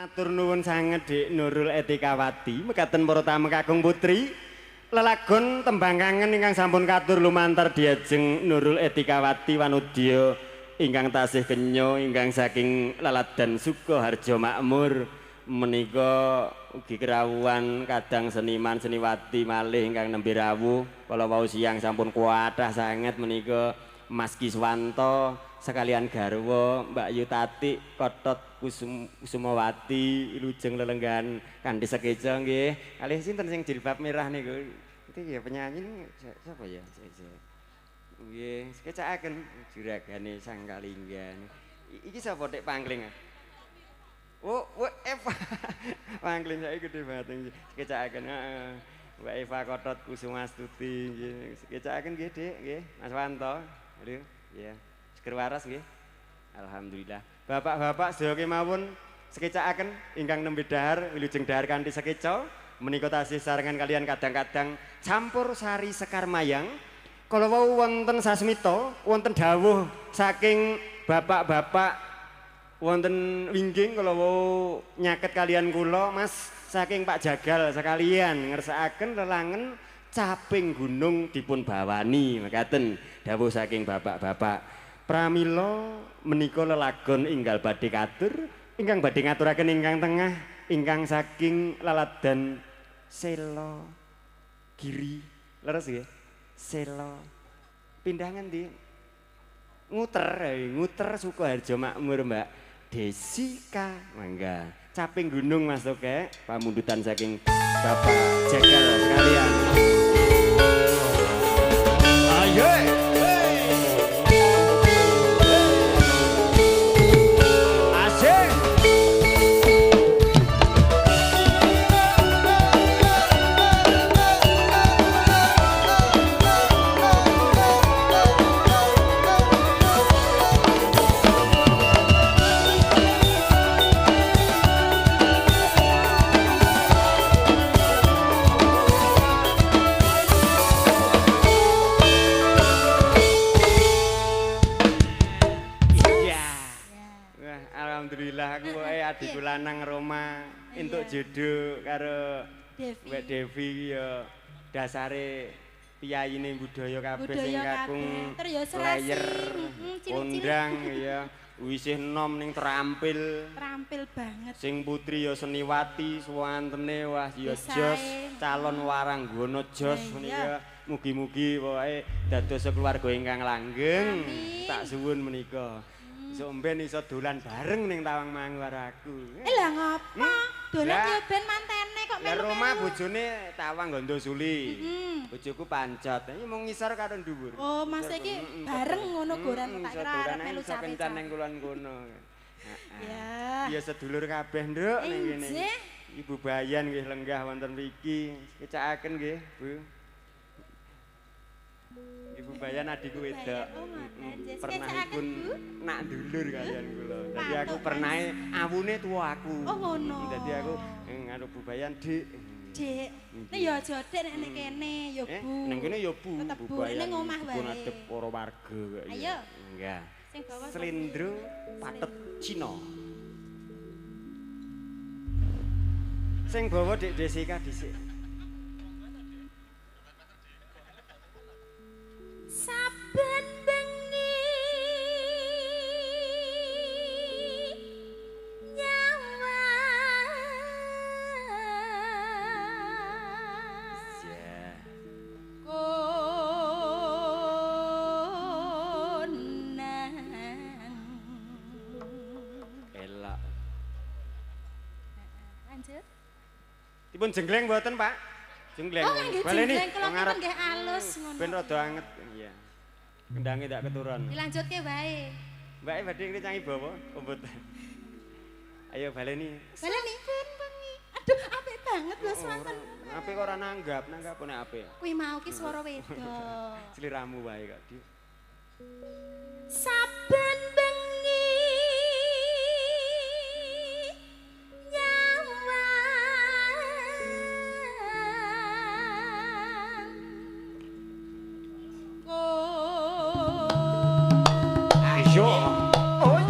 Matur nuwun sanget Dik Nurul Etikawati, mekaten para tamu kakung putri. Lelagon tembang kangen ingkang sampun katur lumantar diajeng Nurul Etikawati wanudya ingkang tasih kenya ingkang saking Laladan Sukoharjo Makmur menika ugi kerawuhan kadang seniman seniwati malih ingkang nembe rawuh. Kala wau siang sampun kuathah sanget menika Mas Kiswanto sekalian garwa Mbak Yu Tatik Kotot Kusumawati wilujeng lelenggahan kanthi sekeca nggih. Kalih sinten sing jilbab merah niku? Iki ya penyanyi sapa ya? Nggih, sekecakaken juragane Sang Kalinggan. Iki sapa Dik Pangling? Oh, Eva. Pangling saiki gedhe banget sekecakaken. Heeh. Mbak Eva Kotot Kusumastuti nggih. Sekecakaken nggih, Dik, nggih. Mas Wanto. Aduh, ya. Seger waras nggih. Alhamdulillah. Bapak-bapak sedaya kemawon sekecakaken ingkang nembe dahar wilujeng dahar kanthi sekeca menika tasih sarengan kalian kadang-kadang campur sari sekar mayang. Kala wau wonten sasmita, wonten dawuh saking bapak-bapak wonten wingging kala wau nyaket kalian kula Mas saking Pak Jagal sekalian ngersakaken lelangen caping gunung dipun bawani mekaten dawuh saking bapak-bapak. Pramila menika lelagon inggal badhe katur ingkang badhe ngaturaken ingkang tengah ingkang saking Laladan Selo Giri. Leres nggih? Selo. Pindah ngendi? Nguter, nguter Sukoharjo Makmur Mbak Desika. Mangga. Caping gunung Mas Toke, pamundutan saking Bapak Jagal sekalian. Ayo. Adikku lanang Roma entuk jodoh karo Mbak Devi ya dasare piyayine budaya kabeh sing kakung player kondang ya isih enom ning terampil. Terampil banget. Sing putri ya seniwati suwantene wah ya jos calon waranggono jos menika mugi-mugi pokoke dados keluarga ingkang langgeng. Tak suwun menika. Iso mben iso dolan bareng ning Tawangmangu karo aku. Eh lah ngapa? Dolan yo ben mantene kok melu. Lah Roma bojone Tawang Gondosuli. Bojoku pancot. Iki mung ngisor karo dhuwur. Oh, Mas iki bareng ngono goran tak kira arep melu cawe. Kencan ning kulon kono. Ya. Ya sedulur kabeh, Nduk, ning kene. Ibu Bayan nggih lenggah wonten mriki. Kecakaken nggih, Bu. Ibu Bayan adikku wedok. Pernahipun nak dulur kalian kula. Dadi aku pernahe awune tuwa aku. Oh ngono. Dadi aku nganu Bu Bayan, Dik. Dik. Nek ya aja Dik nek ning kene ya Bu. Ning kene ya Bu. Bu Bayan ning omah wae. Dipun adep para warga kok. Ayo. Enggak. Sing bawa Slendro Patet Cina. Sing bawa Dik Desika dhisik. Saben bengi nyawang konang elak. Lanjut. Dipun jenggleng mboten, Pak? Jenggleng. Oh, nggih jenggleng kula nggih alus ngono. Ben rada anget. Iya. Kendange tak keturun. Dilanjutke wae. Mbake badhe ngrecangi bawa, oh mboten. Ayo baleni. Baleni ben bengi. Aduh, apik banget lho swanten. Apik kok ora nanggap, nanggap nek apik. Kuwi mau ki swara wedok. Sliramu wae kok, Dik. Saben bengi nyawang Ayo. Oh,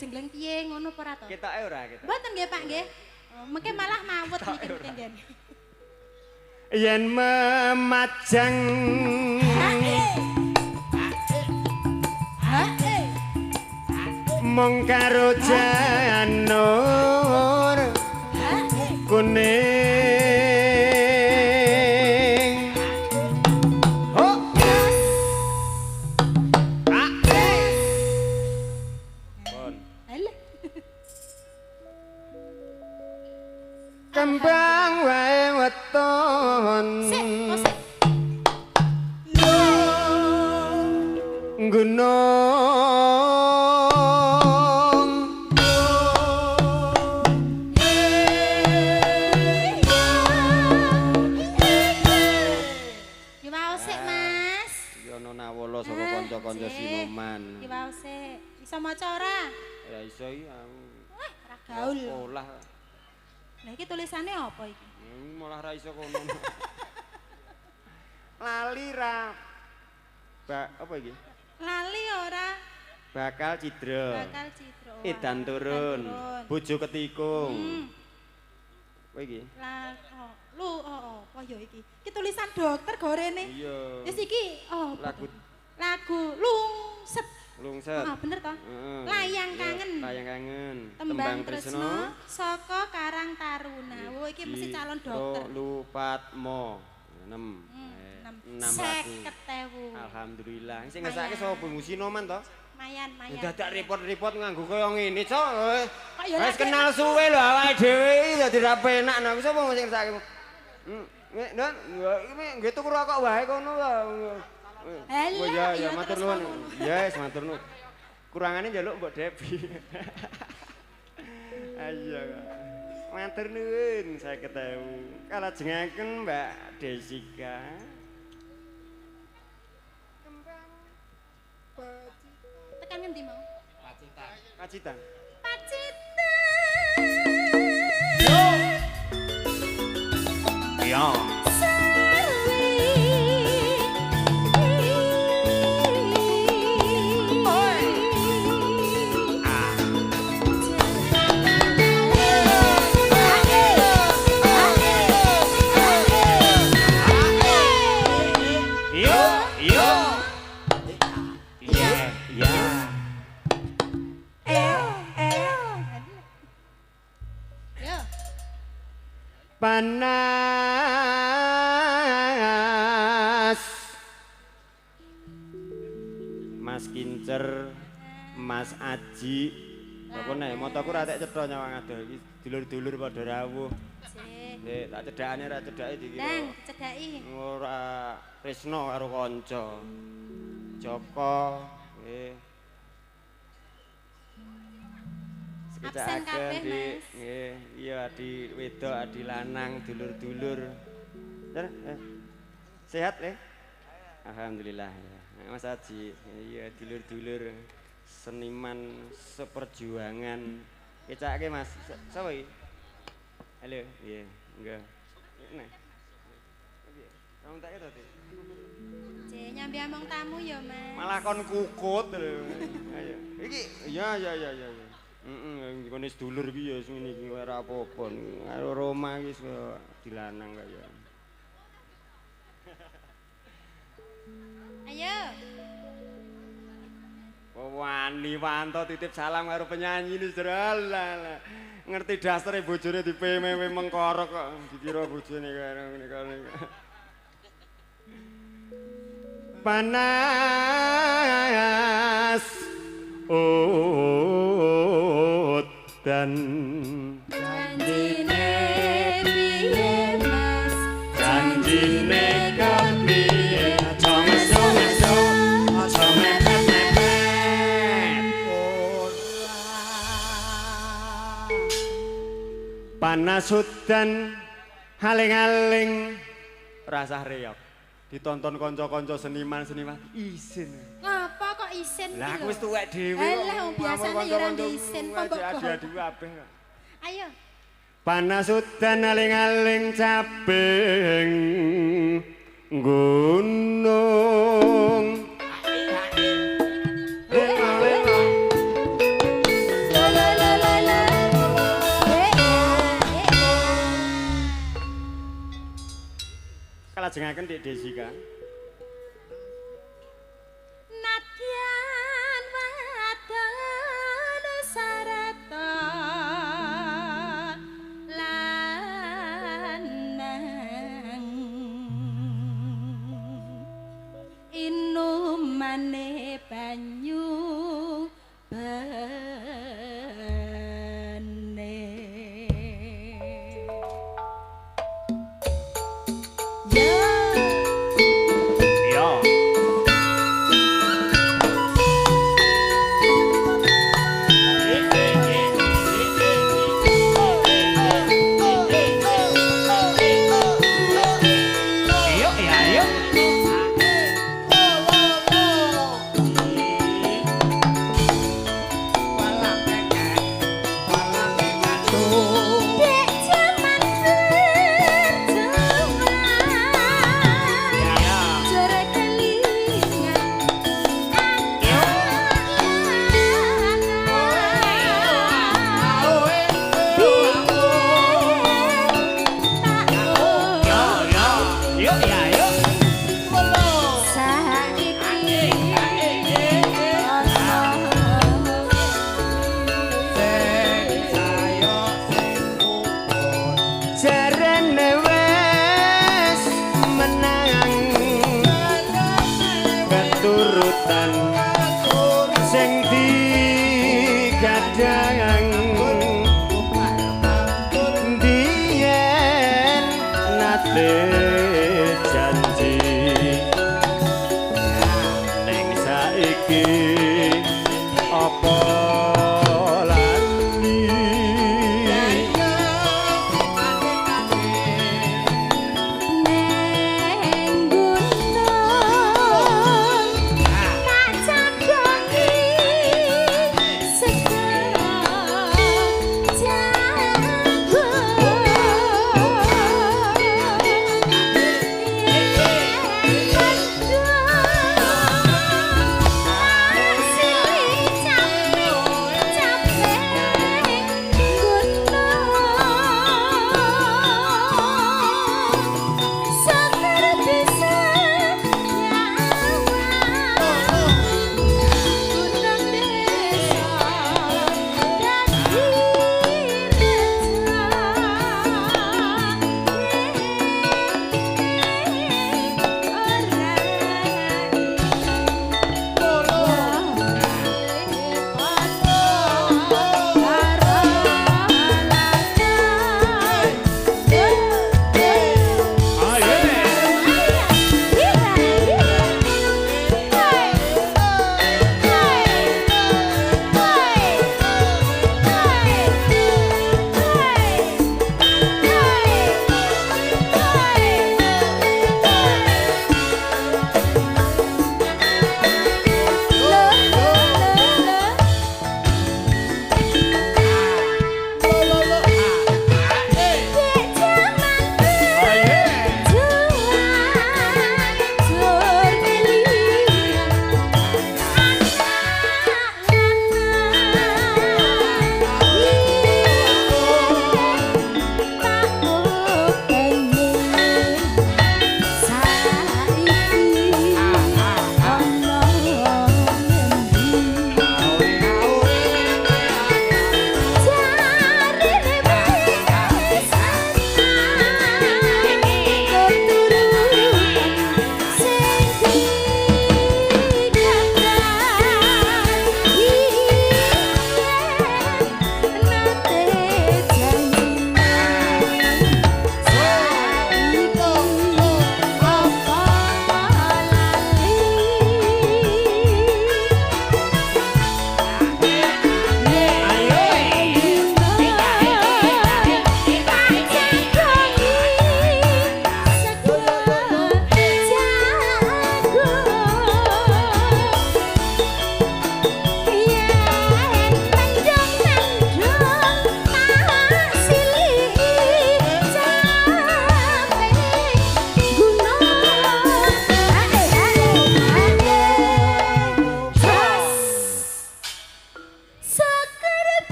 Jenggleng-jenggleng piye ngono apa ora to? Ketoke ora ketok. Mboten nggih, Pak nggih. Oh, mengke malah mawet niki mengke nggih. Yen memajang mung karo janur kuning. Ho. Pon. Alah. Kembang wae weton. Sik, kok sik. Gunung. Ki wae sik, Mas. Iki ana nawala saka kanca-kanca sinoman. Ki wae sik. Iso maca ora? Ora iso iki aku. Wah, ora gaul. Sekolah. Lah iki tulisane apa iki? Malah ra iso kono. Lali ra. Apa iki? Lali ora? Bakal cidra. Bakal cidra. Edan turun. Bojo ketikung. Apa iki? Lah, oh, lu oh, apa ya iki? Iki tulisan dokter gorene. Iya. Wis iki oh, lagu lagu lungset. Lungset. Oh, bener toh? Heeh. Layang kangen. Layang kangen. Tembang Tresno saka Karang Taruna. Wo iki mesti calon dokter. Lu Patmo. 6. 6 lagu. 50.000. Alhamdulillah. Sing ngersake sapa Sinoman to? Mayan, mayan. Dadak repot-repot nganggo kaya ngene, Cok. ya Wis kenal suwe lho awake dhewe iki dadi ra penak. Nah, sapa sing ngersake? Nek, iki nggih tuku rokok wae kono lho. Halah, Oh iya, ya ya matur terus nuwun. ngono. Yes, matur nuwun. Kurangane njaluk Mbok Debi. Ayo. Matur nuwun 50.000. Kalajengaken Mbak Desika. Tekan ngendi mau? Pacitan. Pacitan. Pacitan. Iya. Yo, yo. Iya, iya. Yo. Panas Mas Kincer, Mas Aji. Apa nek motoku ra tek cetha nyawang adoh iki dulur-dulur padha rawuh. Sik. Nek tak cedhakane ra cedhake dikira. Dang, cedhaki. Ora tresno karo kanca. Joko, nggih. Absen kabeh, Dik. Mas. Nggih, iya adi wedok, adi lanang, dulur-dulur. Sehat, eh? Alhamdulillah ya. Mas Aji, iya dulur-dulur seniman seperjuangan. Kecake Mas, sapa iki? Halo, iya, enggak. Nah. Piye? Kamu tak to, Dik? Cek, nyambi among tamu ya, Mas. Malah kon kukut lho. Ayo. Iki iya iya iya iya. Heeh, ngene sedulur iki ya wis ngene iki ora apa-apa. Karo Roma iki wis kaya dilanang kaya. Ayo. Wani wanto titip salam karo penyanyi ini saudara. Ngerti dasare bojone dipemewe mengkorok kok dikira bojone karo ngene karo. Panas udan Janjine piye, Mas? Janjine kepiye? Aja mesu-mesu, aja mepet-mepet. Panas udan haling-haling rasah reok. Ditonton kanca-kanca seniman-seniman isin. Ngapa kok isin Lah iki aku lho? wis tuwek dhewe. Alah, wong biasane ya ora isin kok mbok Adi-adi kabeh. Ayo. Panas udan aling-aling caping gunung. Lelo, lelo. Lajengaken Dik Desika. Nadyan wadon sarata lanang inumane